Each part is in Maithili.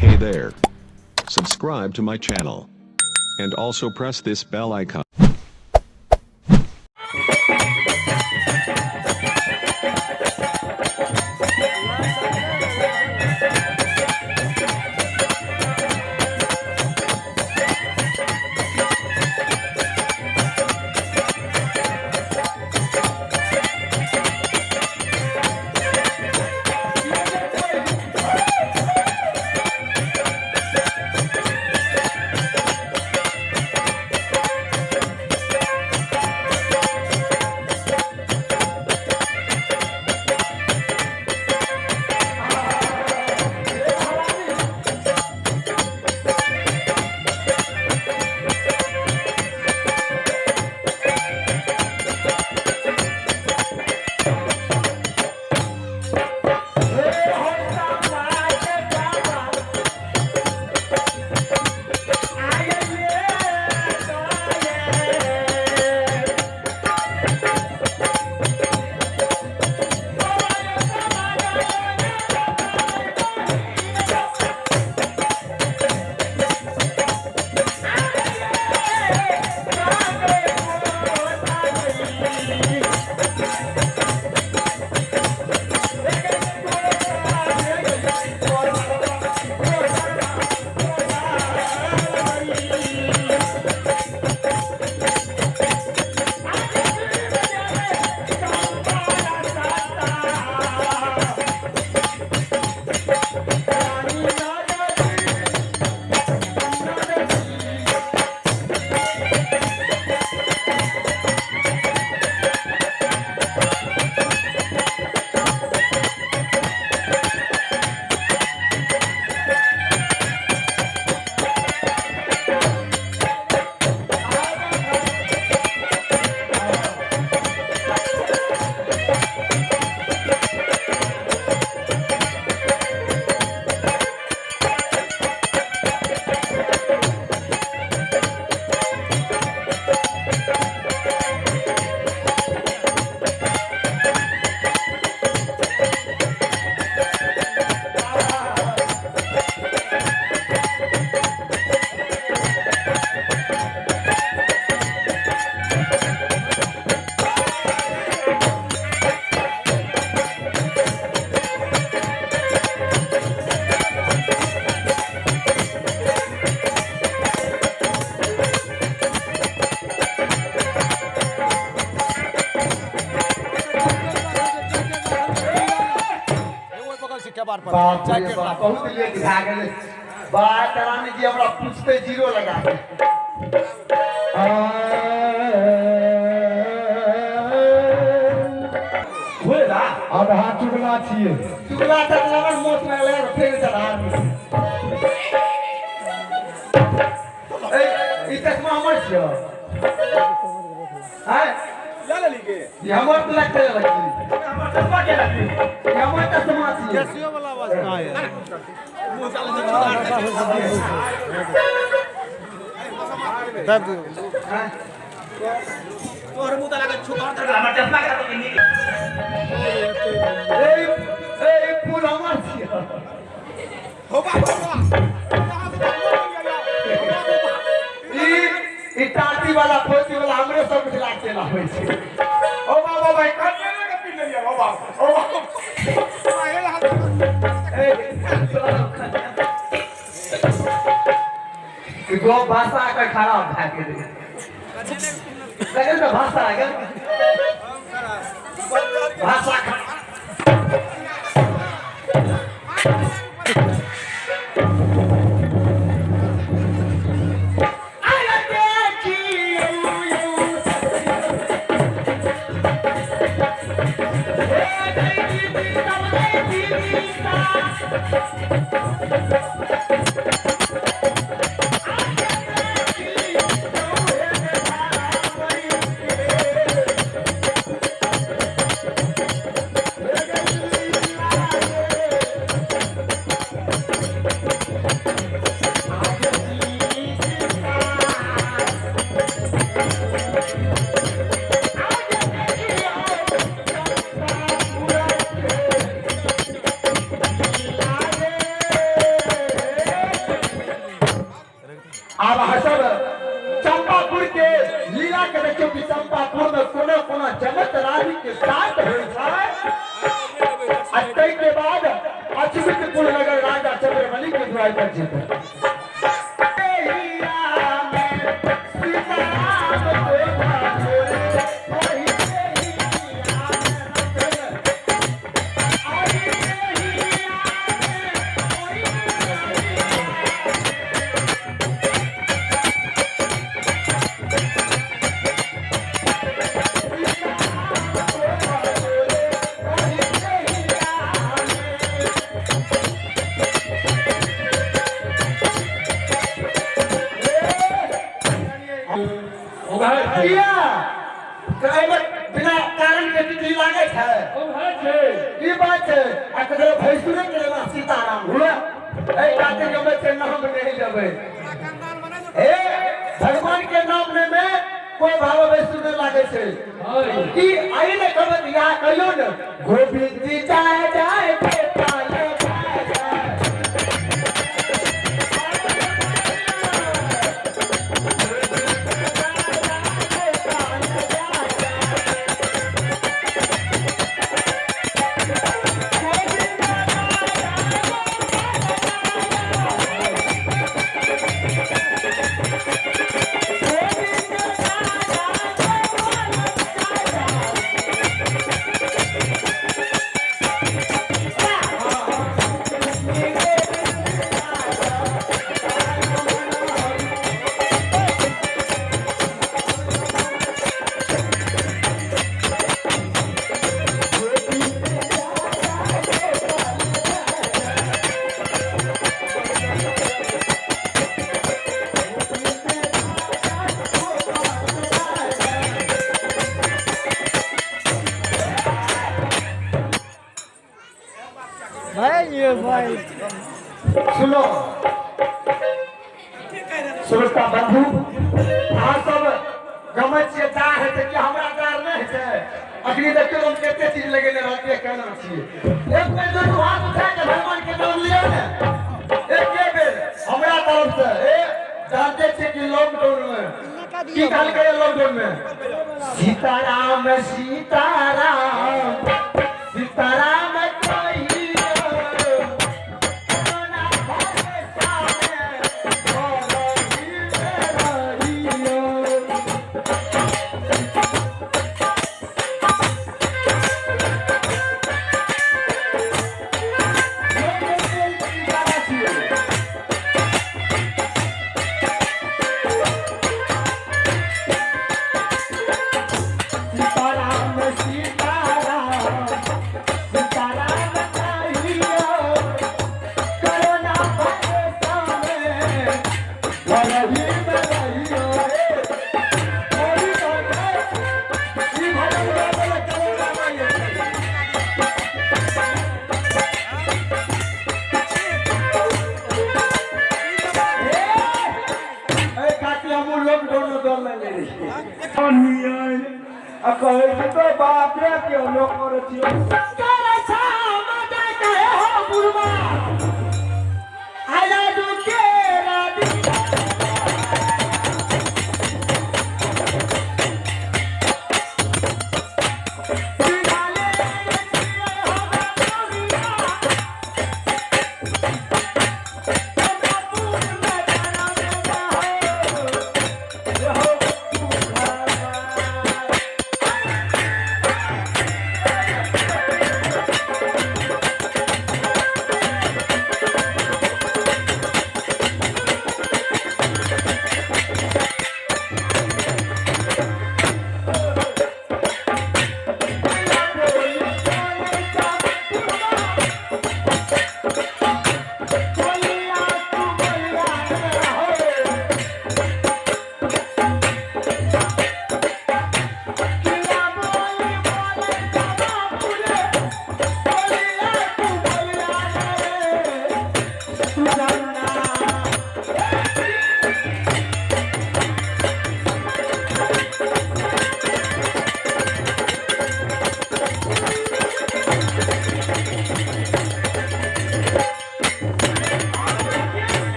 Hey there. Subscribe to my channel. And also press this bell icon. बाप रे बाप, बहुत लेट भए गेलै। बात रानी जी हमरा पूछते जीरो लगा दे। बुझला आधा चुगला छियै। चुगला तक लगन मोच में ले फेर चढ़ा। ए ई चश्मा हमर छियो। हैं ला लेली के ई हमर तो लगते लगी। हमर चश्मा के लगी। ई हमर चश्मा छियो। कैसियो वाला आवाज कहाँ है? मुंह चले से चुदार दब दियो। तोहर मुंह त लागत छुतार त हमर चश्मा के तो नी। ए ए फूल हमर छियो। हो बाबा ई टाटी वाला फौजी वाला हमरे सब मिथिला के चेला होइ छै। ओ बाबा भाई कन्ने के पी लेलियै। ओ बाबा ओ बाबा गो भाषा के खराब भए गेलै। लगल तऽ भाषा गेल भाषा अचमित कुल नगर राजा चंद्रबली के द्वार पर जीते। किया एहिमे बिना कारण के तितली लागै छै? ई बात छै। आ ककरो भैंसुरे के लेना सीताराम हुए एहि खातिर गबै छै, नाम नहि लेबै। हे भगवान के नाम ले में कोई भाव भैंसुर नहि लागै छै। ई आई ने कहबै, यहाँ कहियो ने गोविंद जी जाय जाय गोपाल जाय जाय। भाई ये भाई। सुनो सुरक्षा बंधु, अहाँ सब गमै छियै दार हेतै कि हमरा दार नहि हेतै? अखनी देखियौ हम कते चीज लगेने रहतियै, केना छियै। एक बेर दुनू हाथ उठा के भगवान के नाम लियौ ने एके बेर हमरा तरफ से। ए जानते छियै कि लॉकडाउन में की कहलकै? लॉकडाउन में सीताराम सीताराम सीताराम कहियो कोना भरोसा में रहियो। सीताराम सीताराम सीताराम कहियो करुणा भरोसा में रही में रहियो। हे हरि बाबा, ई भजन गाबै करुणा माई। ए काकी, हमहूँ लॉकडाउन में दौड़ लेने रहियै। आ कहै छै तऽ बाप रे के लोक करै छियै। करै छा मजा कहे हो बुढ़वा आया दुके राती।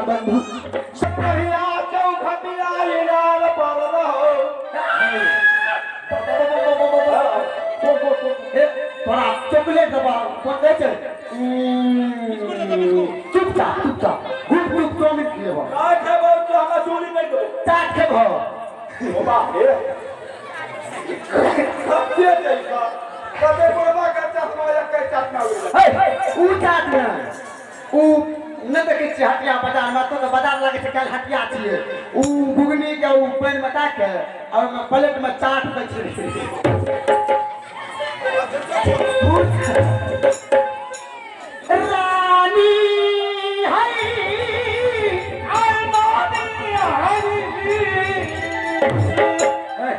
हमर बंधु कहिया चौखटिया इनार पर रहो तोरा चॉकलेट दबा कोन दै छै चुपचाप चुपचाप गुप गुप चाउमिन खिएबो ना खेबो तो हमरा चोरी नहीं देबो चाट खेबो ओ बाप रे सबसे जैसा कते बुढ़वा के चश्मा या के चश्मा उड़ हे ऊ चाट ने ऊ नहि देखै छियै हटिया बाजारमे तो तऽ बाजार लागै छै काल्हि हटिया छियै ऊ घुगनी के ऊ पानि में दए के आ ओहिमे प्लेट में चाट दै छै रानी हई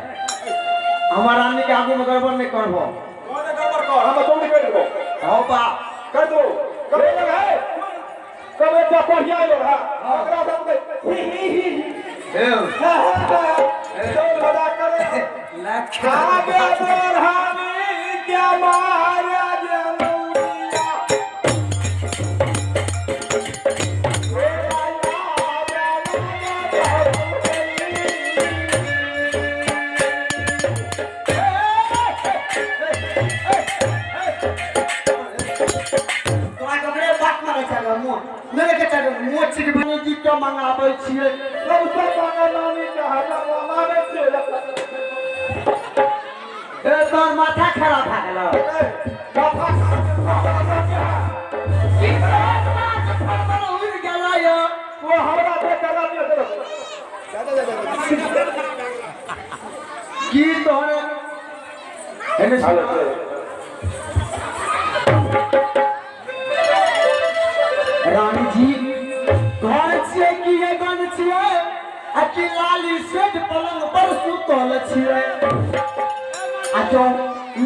हमर रानी के आगू में गड़बड़ नहीं करबो कौन गड़बड़ कर हम चोरी कर देबो हौ बा कर दो कबे लग है कबे एकटा कोढ़िया आइलो है ओकरा सब के ही ही ही ही हे चल मजाक करे आगे बढ़ानी के मारा जलौरिया तोरा ककरे बात मारै छै मुँह नहि देखै छै मुँह छिटबनी जी के मंगाबै छियै सबसे मांगा नानी के हमरा मांगे छियै ए तोर माथा खराब भए गेलौ माथा उड़ि गेलै यौ वो हमरा देख के रातियो से की तोहरे एने सुन। रानी जी घर छियै कि एगन छियै आ कि लाली सेठ पलंग पर सुतल छियै आ जो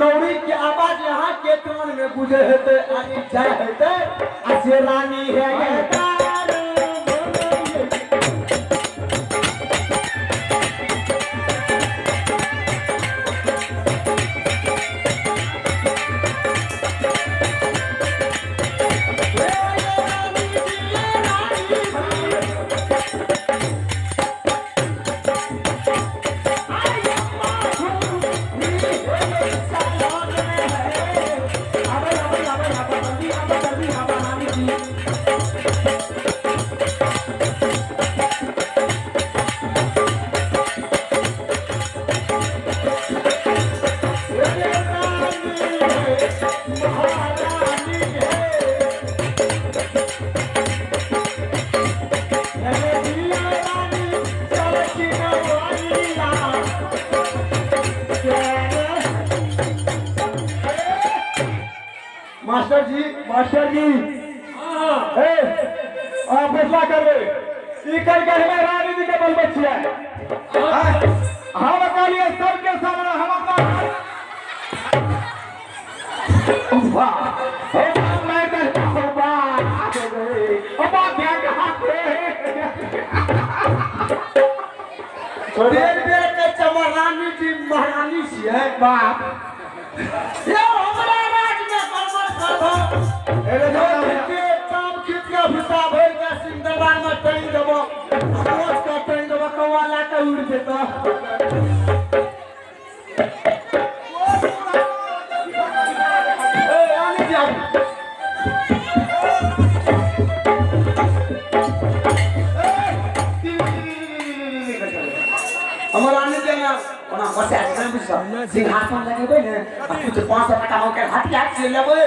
नौरी के आवाज यहाँ के कान में गुजे हेतै आ ई जाय हेतै आ से रानी है ये तार बोलैये। हे रानी जी, रानी जी। मास्टर जी मास्टर जी ए आप फैसला करबे ई कर के हमें रानी जी के बलबै छियै हम कहलिए सबके सामने हम अपना वाह हे मैं तो वाह अबा क्या कहा बेर बेर के चमर रानी जी महारानी छियै बाप यौ हमरा राज में गड़बड़ करबो एले के काम खींच के भुसा भरि के सिंह दरबार में टांगि देबो कोच के टांगि देबो कौआ लए के उड़ि जेतौ ए रानी जी आबू। हमर रानी जी ने ओना बसा के नहि बुझल सिंहासन लगेबै ने आ कुछ 500 टका हम के हटिया से लेबै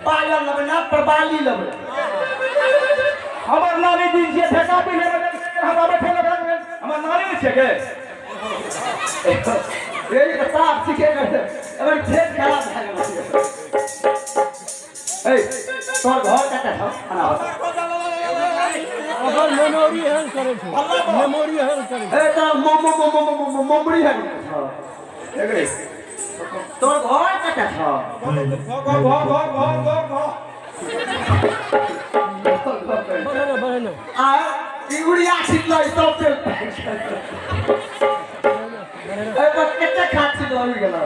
पायल लेबै ना परबाली लेबै हमर नानी जी छियै ठेका पी लेबै हमरा बैठे लगे हमर नानी नहि छियै के ये तऽ साफ सीखे के एबर खेत खराब भए गेल ए तोर घर कतऽ छौ खाना हो अगर मेमोरी हेल्प करै छै मेमोरी हेल्प करै छै ए तऽ मोमो मोमो मोमो मोमरी है तोर घर कतऽ छौ घ घ घ घ घ घ बढ़े ने बढ़े ने आ ई उड़िया छिटलो ई सब तेल ए पर कते खाद छिटलो उड़ि गेलो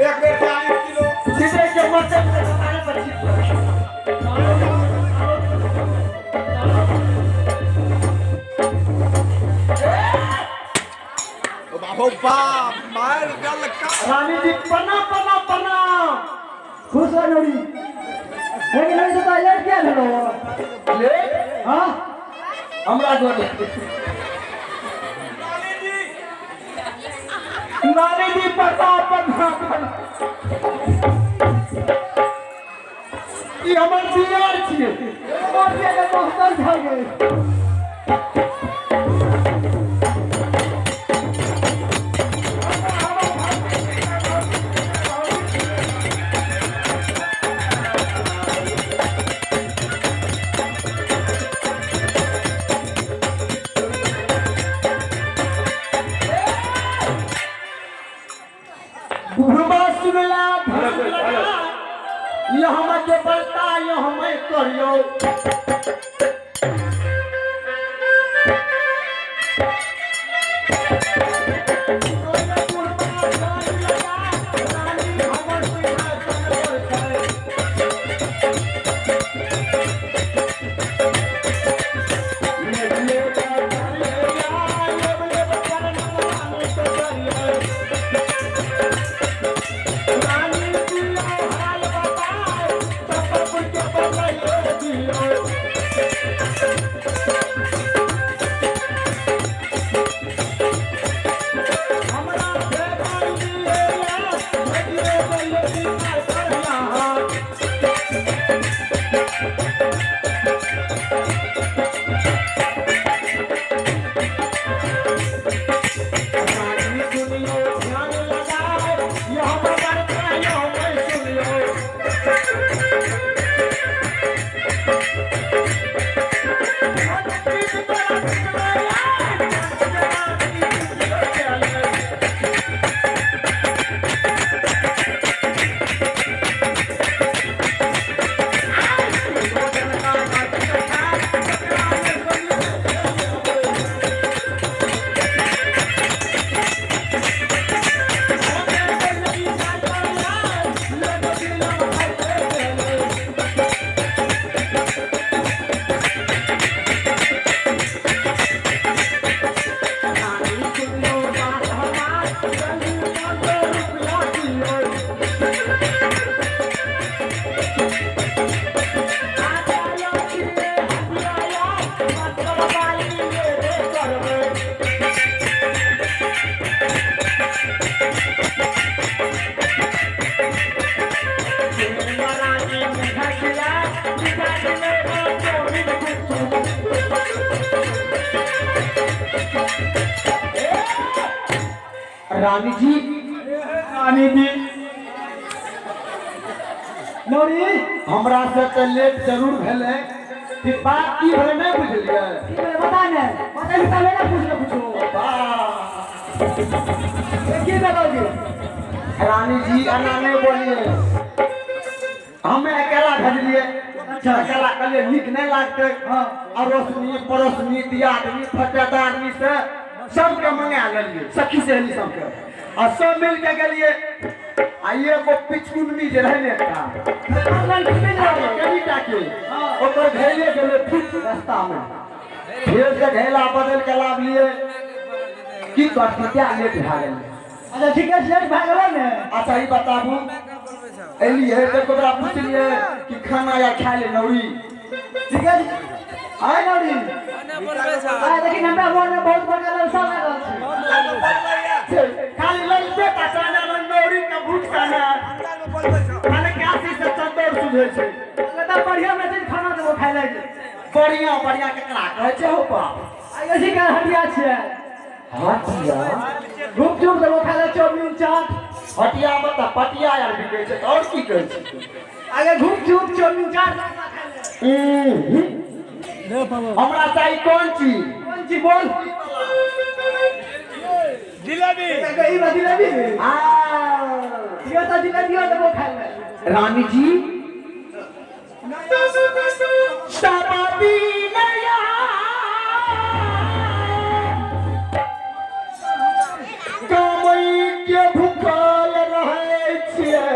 एक बेर 40 किलो छिटै के मरते सारे पर छिटलो बाप मार गल का। रानी जी प्रणाम प्रणाम प्रणाम। खुश रह नौरी। लेकिन नहीं तो लेट क्या भेलो? लेट? हाँ हमरा घर नानी जी प्रणाम प्रणाम। ई हमर दियार छियै। हमर दियार के मास्टर भऽ गेल। बुढ़बा सुनला भसला ये हमके बलता ये हमें करियो। रानी जी रानी जी नौरी हमरा से तो लेट जरूर भेलै। बात की भेलै नहीं बुझलियै? बता ने बता तबे ना पूछ पूछो। की भेलौ? रानी जी एना नहीं बोलिए, हमें अकेला भेजलिए। अच्छा अकेला कहलिए नीक नहीं लागतै। हाँ अड़ोसनी पड़ोसनी दियादनी फटेदारनी से सबके मंगा लेलिए, सखी सहेली सबके, आ सब मिल के गेलिए। आ एगो पिछुनमी जे रहै ने एकटा कनिटा के ओकर घैले गेलै फिर रास्ता में, फेर से घैला बदल के लाबलिए। की करतै क्या लेट भए गेलै। अच्छा ठीक है लेट भए गेलै ने। अच्छा ई बताबू एलियै तऽ ओकरा पुछलियै कि खाना या खाय ले नौरी? ठीक है आय नौरी आय। लेकिन हमरा मन में बहुत बड़का ललसा लागल छै। खाली ललसे का साना नौरी के भूख साना खाने के आसी से चंदौर सुझै छै। एकदम बढ़िया में चीज खाना देबो खाय लागी। बढ़िया बढ़िया केकरा कहै छै हो बाप? आय ऐसी के हटिया छै। हटिया गुपचुप देबो खाय ला, चाउमीन चाट। हटिया में तऽ पटिया आर बिकै छै और की कहै छै? आगे गुपचुप चाउमीन चाट हमरा चाही कोन चीज? कोन चीज बोल? जिलेबी। ई बा जिलेबी। हां ये तो जिलेबी देबो खाय ला। रानी जी सबादी नया कमई के भूखल रहै छियै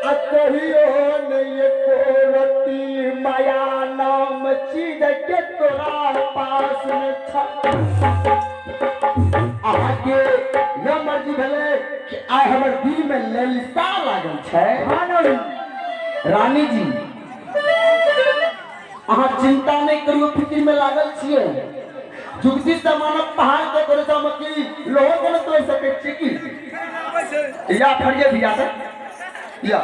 आ कहियो नहि एको रत्ती माया नाम चीज के तोरा पास में छ। अहाँके ललिता लागल छै। हाँ नौरी। रानी जी अहाँ चिंता नहीं करियो, फिक्र में लागल छियै। जुगती समानक पहाड़ के करे छै की लोहो के न तोड़ सकै छी की? या फरिये भी आता या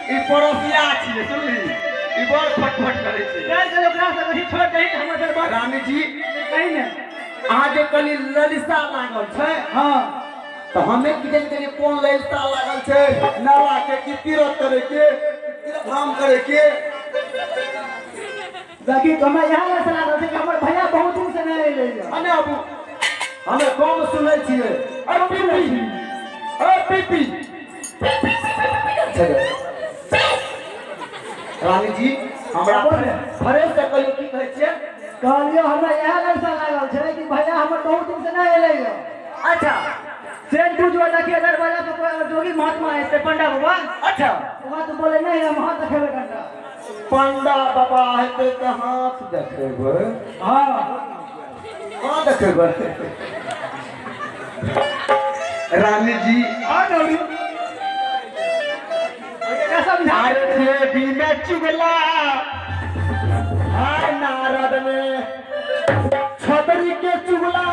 ई पड़ोसिया छियै, सुनली ई बड़ फटफट करै छै। चल चल ओकरा से कहीं छोड़ दही हमर घर बात। रानी जी कहीं ने अहाँ जे कहली ललिसा लागल छै। हाँ तो हमें की जान करिए कौन ललिसा लागल छै, नाला के की तीरथ करे के तीर्थ धाम करे के। देखी तो हमें यहाँ ललिसा लागल छै कि हमर भैया बहुत दिन से नहीं अइलै। अने अबू हमें कम सुनै छियै। अरे पीपी अरे पीपी रानी जी हमरा फरेश से कहियो की कहै छियै? कहलियो हमरा इएह ललसा लागल छै कि भैया हमर बहुत दिन से नहीं अइलै। अच्छा सेन टू जो देखिए दरवाजा पर कोई जोगी महात्मा है पंडा बाबा। अच्छा वहाँ तो बोले नहीं हम हाथ देखेबै डंडा। पंडा बाबा हेतै तऽ हाथ देखेबै। हाँ कहाँ देखेबै? रानी जी हाँ नौरी देवी में चुगला नारद में छतरी के चुगला